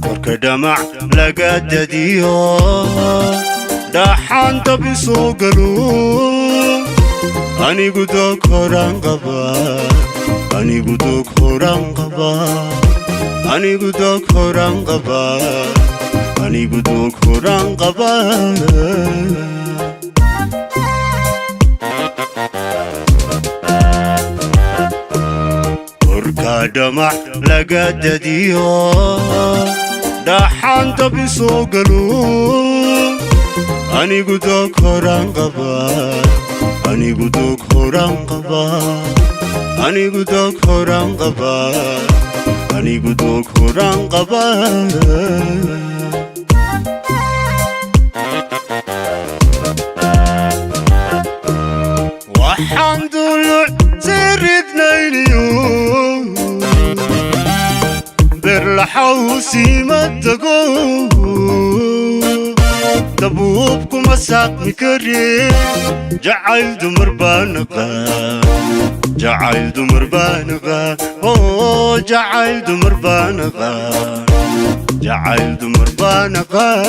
Marka dhamac laga dadiyo, dhaxaan dab isoo galo, anigu doog horaan qabaa, anigu doog horaan qabaa, anigu doog horaan qabaa, anigu doog horaan qabaa. Korka dhamac laga dadiyo, dhaxaan dab isoo galo, anigu doog horaan qabaa, anigu doog horaan qabaa, anigu doog horaan qabaa, anigu doog horaan qabaa. Waxaan duluc siridnayniyo berlaxawsiima tago, dabuub kuma saaqmi kare. Jacayl dumar baanaqaa, jacayl dumar baanaqaa, oo jacayl dumar baanaqaa, jacayl dumar baanaqaa.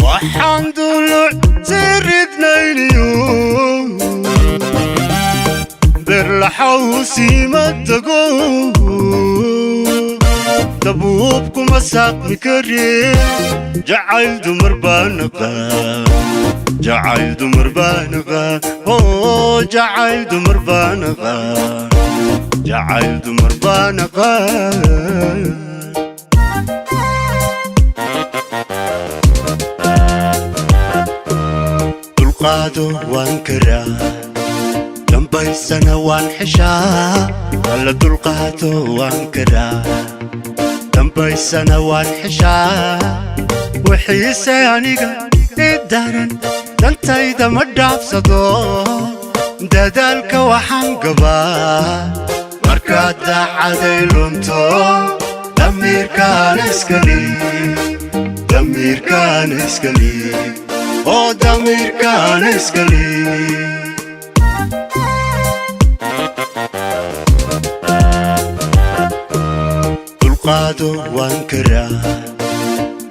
Waxaan duluc siridnayniyo berlaxawsiima tago, dabuub kuma saaqmi kare. Jacayl dumar baanaqaa, jacayl dumar baanaqaa, oo jacayl dumar baanaqaa, jacayl dumar baanaqaa. Dulqaado waan karaa, dambaysana waan xeshaa. Alla, dulqaado waan karaa, dambaysana waan xeshaa. Wixiise aniga i daran, dantayda ma dhaafsado. Dadaalka waxaan gabaa markaad daacaday lunto, damiirkaan iska liib, damiirkaan iska liib, oo damiirkaan iska liib. Dulqaado waan karaa,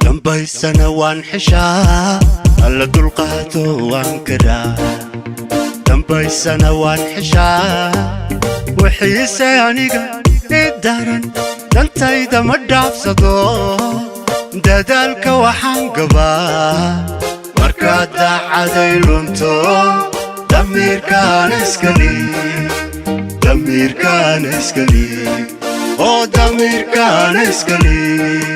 dambaysana waan xeshaa. Alla, dulqaado waan karaa, dambaysana waan xeshaa. Wixiise aniga i daran, dantayda ma dhaafsado. Dadaalka waxaan gabaa markaad daacaday lunto, damiirkaan iska liib, damiirkaan iska liib, oo damiirkaan iska liib.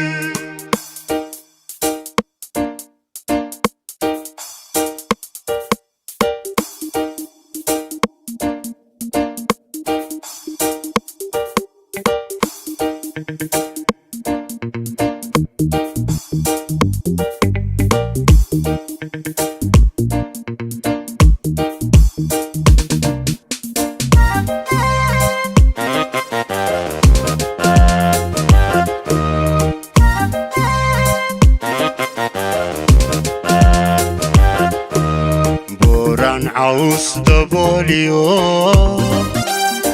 Buuraan caws dabooliyo,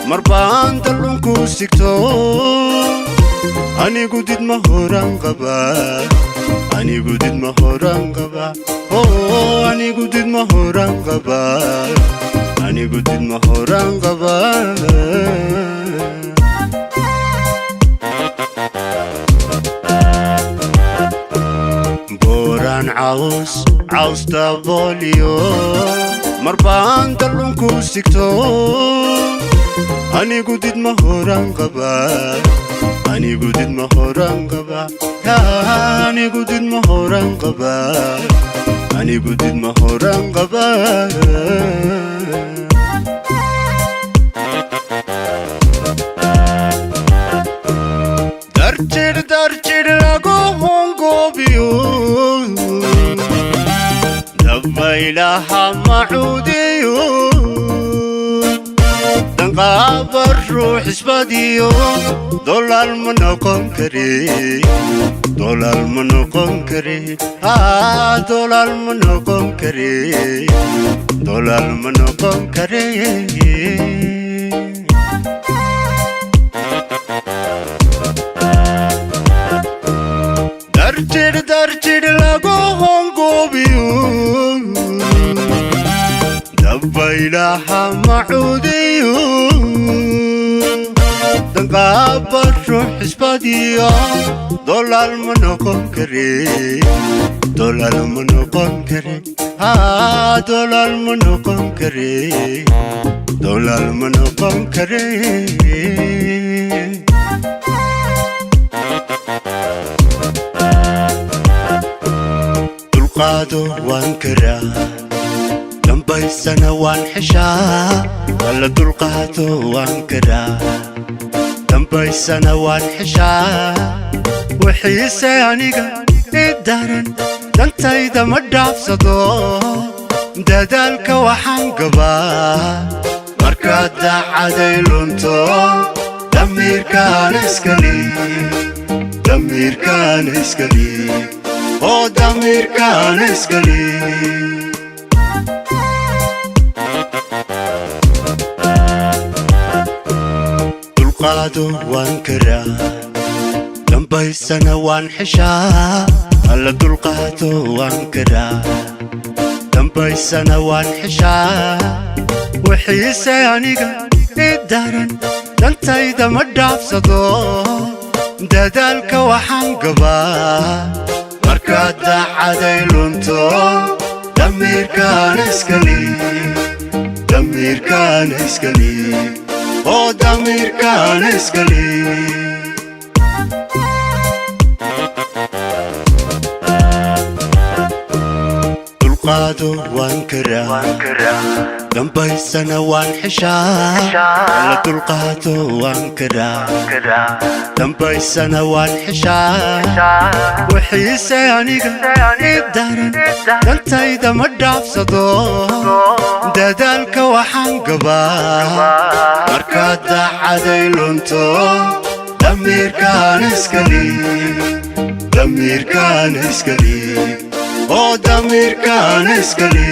marbaan dallunku sigto, anigu didma horaan qabaa, anigu didma horaan qabaa, oo anigu didma horaan qabaa, anigu didma horaan qabaa. Buuraan caws dabooliyo, marbaan dallunku sigto, anigu didma horaan qabaa, anigu didma horaan qabaa, anigu didma horaan qabaa, anigu didma horaan qabaa. Darjir darjir lagu hongoobiyo. Dabaylaha macuudiyo, danqaaba ruux isbadiyo, dolaal ma noqon kare, dolaal ma noqon kare, dolaal ma noqon kare, dolaal ma noqon kare. Darjir darjir lagu hongoobiyo, dabaylaha macuudiyo, danqaaba ruux isbadiyo, dolaal ma noqon kare, dolaal ma noqon kare, dolaal ma noqon kare, dolaal ma noqon kare. Dulqaado waan karaa, dambaysana waan xeshaa. Alla dulqaado waan karaa, dambaysana waan xeshaa. Wixiise aniga i daran, dantayda ma dhaafsado, dadaalka waxaan gabaa markaad daacaday lunto. Damiirkaan iskali, damiirkaan iskali, oo damiirkaan iskali. Dulqaado waan karaa, dambaysana waan xeshaa. Alla dulqaado waan karaa, dambaysana waan xeshaa. Wixiise aniga i daran, dantayda ma dhaafsado, dadaalka waxaan gabaa markaad daacaday lunto. Damiirkaan iskali, damiirkaan iskali, oo damiirkaan iskali. Dulqaado waan karaa, dambaysana waan xeshaa. Alla dulqaado waan karaa, dambaysana waan xeshaa. Wixiise aniga i daran, dantayda ma dhaafsado, dadaalka waxaan gabaa markaad daacaday lunto. Damiirkaan iskali, damiirkaan iskali, oo damiirkaan iskali,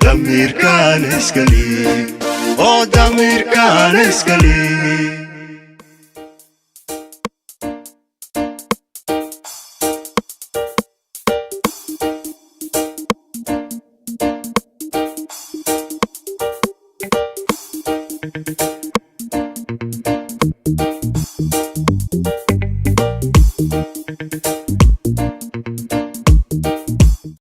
damiirkaan iskali, oo damiirkaan iskali.